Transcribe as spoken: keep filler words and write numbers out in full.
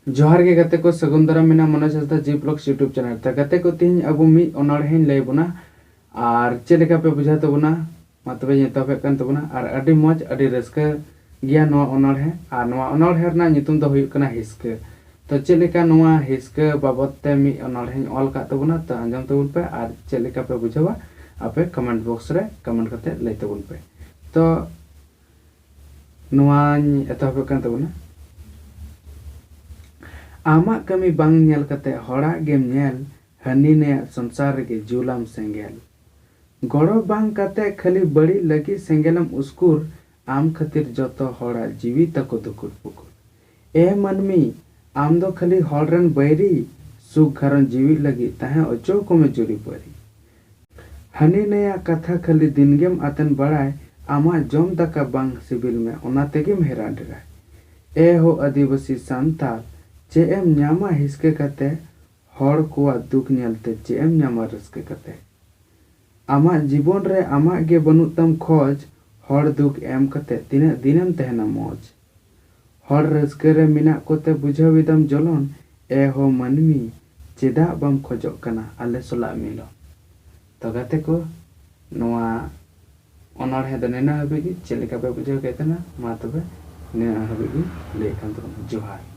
ᱡᱚᱦᱟᱨ ᱜᱮ ᱜᱟᱛᱮ ᱠᱚ, ᱥᱟᱹᱜᱩᱱ ᱫᱟᱨᱟᱢ ᱢᱮᱱᱟᱜᱼᱟ ᱢᱚᱱᱳᱡᱽ ᱦᱟᱸᱥᱫᱟ G Vlogs YouTube channel ᱛᱮ᱾ ᱜᱟᱛᱮ ᱠᱚ, ᱛᱤᱦᱤᱧ ᱟᱵᱚ ᱢᱤᱫ ᱚᱱᱚᱬᱦᱮᱧ ᱞᱟᱹᱭ ᱵᱚᱱᱟ, ᱟᱨ ᱪᱮᱫ ᱞᱮᱠᱟ ᱯᱮ ᱵᱩᱡᱷᱟᱹᱣ ᱛᱟᱵᱚᱱᱟ? ᱢᱟ ᱛᱚᱵᱮ ᱮᱛᱚᱦᱚᱵᱮᱫ ᱠᱟᱱ ᱛᱟᱵᱚᱱᱟ᱾ ᱟᱨ ᱟᱹᱰᱤ ᱢᱚᱡᱽ, ᱟᱹᱰᱤ ᱨᱟᱹᱥᱠᱟᱹ ᱜᱮᱭᱟ ᱱᱚᱣᱟ ᱚᱱᱚᱬᱦᱮ᱾ ᱟᱨ ᱱᱚᱣᱟ ᱚᱱᱚᱬᱦᱮ ᱨᱮᱱᱟᱜ ᱧᱩᱛᱩᱢ ᱫᱚ ᱦᱩᱭᱩᱜ ᱠᱟᱱᱟ ᱦᱤᱥᱠᱟᱹ᱾ ᱛᱚ ᱪᱮᱫ ᱞᱮᱠᱟ ᱱᱚᱣᱟ ᱦᱤᱥᱠᱟᱹ ᱵᱟᱵᱚᱫ ᱛᱮ ᱢᱤᱫ ᱚᱱᱚᱬᱦᱮᱧ ᱚᱞ ᱟᱠᱟᱫ ᱛᱟᱵᱚᱱᱟ, ᱛᱚ ᱟᱸᱡᱚᱢ ᱛᱟᱵᱚᱱ ᱯᱮ, ᱟᱨ ᱪᱮᱫ ᱞᱮᱠᱟ ᱯᱮ ᱵᱩᱡᱷᱟᱹᱣᱟ ᱟᱯᱮ comment box ᱨᱮ comment ᱠᱟᱛᱮ ᱞᱟᱹᱭ ᱛᱟᱵᱚᱱ ᱯᱮ᱾ ᱛᱚ ᱱᱚᱣᱟᱧ ᱮᱛᱚᱦᱚᱵᱮᱫ ᱠᱟᱱ ᱛᱟᱵᱚᱱᱟ᱾ ᱟᱢᱟᱜ ᱠᱟᱹᱢᱤ ᱵᱟᱝ ᱧᱮᱞ ᱠᱟᱛᱮ ᱦᱚᱲᱟᱜ ᱜᱮᱢ ᱧᱮᱞ, ᱦᱟᱹᱱᱤ ᱱᱟᱹᱭᱟᱜ ᱥᱚᱝᱥᱟᱨ ᱨᱮᱜᱮ ᱡᱩᱞᱟᱢ ᱥᱮᱸᱜᱮᱞ᱾ ᱜᱚᱲᱚ ᱵᱟᱝ ᱠᱟᱛᱮ ᱠᱷᱟᱹᱞᱤ ᱵᱟᱹᱲᱤᱡ ᱞᱟᱹᱜᱤᱫ ᱥᱮᱸᱜᱮᱞᱮᱢ ᱩᱥᱠᱩᱨ, ᱟᱢ ᱠᱷᱟᱹᱛᱤᱨ ᱡᱚᱛᱚ ᱦᱚᱲᱟᱜ ᱡᱤᱣᱤ ᱛᱟᱠᱚ ᱫᱩᱠᱩᱨ ᱯᱩᱠᱩᱨ᱾ ᱮ ᱢᱟᱹᱱᱢᱤ, ᱟᱢ ᱫᱚ ᱠᱷᱟᱹᱞᱤ ᱦᱚᱲ ᱨᱮᱱ ᱵᱟᱹᱭᱨᱤ, ᱥᱩᱠ ᱜᱷᱟᱨᱚᱸᱡᱽ ᱡᱤᱣᱤᱫ ᱞᱟᱹᱜᱤᱫ ᱛᱟᱦᱮᱸ ᱚᱪᱚ ᱠᱚᱢᱮ ᱡᱩᱨᱤ ᱯᱟᱹᱨᱤ᱾ ᱦᱟᱹᱱᱤ ᱱᱟᱹᱭᱟᱜ ᱠᱟᱛᱷᱟ ᱠᱷᱟᱹᱞᱤ ᱫᱤᱱᱜᱮᱢ ᱟᱛᱮᱱ ᱵᱟᱲᱟᱭ, ᱟᱢᱟᱜ ᱡᱚᱢ ᱫᱟᱠᱟ ᱵᱟᱝ ᱥᱤᱵᱤᱞ ᱢᱮ, ᱚᱱᱟ ᱛᱮᱜᱮᱢ ᱦᱮᱨᱟ ᱰᱮᱨᱟᱭ᱾ ᱮ ᱦᱳ ᱟᱹᱫᱤᱵᱟᱹᱥᱤ ᱥᱟᱱᱛᱟᱲ, ᱪᱮᱫ ᱮᱢ ᱧᱟᱢᱟ ᱦᱤᱥᱠᱟᱹ ᱠᱟᱛᱮ? ᱦᱚᱲ ᱠᱚᱣᱟᱜ ᱫᱩᱠ ᱧᱮᱞᱛᱮ ᱪᱮᱫ ᱮᱢ ᱧᱟᱢᱟ ᱨᱟᱹᱥᱠᱟᱹ ᱠᱟᱛᱮ? ᱟᱢᱟᱜ ᱡᱤᱵᱚᱱ ᱨᱮ ᱟᱢᱟᱜ ᱜᱮ ᱵᱟᱹᱱᱩᱜ ᱛᱟᱢ ᱠᱷᱚᱡᱽ, ᱦᱚᱲ ᱫᱩᱠ ᱮᱢ ᱠᱟᱛᱮ ᱛᱤᱱᱟᱹᱜ ᱫᱤᱱᱮᱢ ᱛᱟᱦᱮᱱᱟ ᱢᱚᱡᱽ? ᱦᱚᱲ ᱨᱟᱹᱥᱠᱟᱹ ᱨᱮ ᱢᱮᱱᱟᱜ ᱠᱚᱛᱮ ᱵᱩᱡᱷᱟᱹᱣ ᱮᱫᱟᱢ ᱡᱚᱞᱚᱱ, ᱮ ᱦᱳ ᱢᱟᱹᱱᱢᱤ, ᱪᱮᱫᱟᱜ ᱵᱟᱢ ᱠᱷᱚᱡᱚᱜ ᱠᱟᱱᱟ ᱟᱞᱮ ᱥᱟᱞᱟᱜ ᱢᱤᱞᱚᱱ? ᱛᱚ ᱜᱟᱛᱮ ᱠᱚ, ᱱᱚᱣᱟ ᱚᱱᱚᱬᱦᱮ ᱫᱚ ᱱᱤᱱᱟᱹᱜ ᱦᱟᱹᱵᱤᱡ ᱜᱮ᱾ ᱪᱮᱫ ᱞᱮᱠᱟ ᱯᱮ ᱵᱩᱡᱷᱟᱹᱣ ᱠᱮᱫ ᱛᱟᱦᱮᱱᱟ? ᱢᱟ ᱛᱚᱵᱮ ᱱᱤᱱᱟᱹᱜ ᱦᱟᱹᱵᱤᱡ ᱜᱮ ᱞᱟᱹᱭᱮᱫ ᱠᱟᱱ ᱛᱟᱵᱚᱱᱟ᱾ ᱡᱚᱦᱟᱨ᱾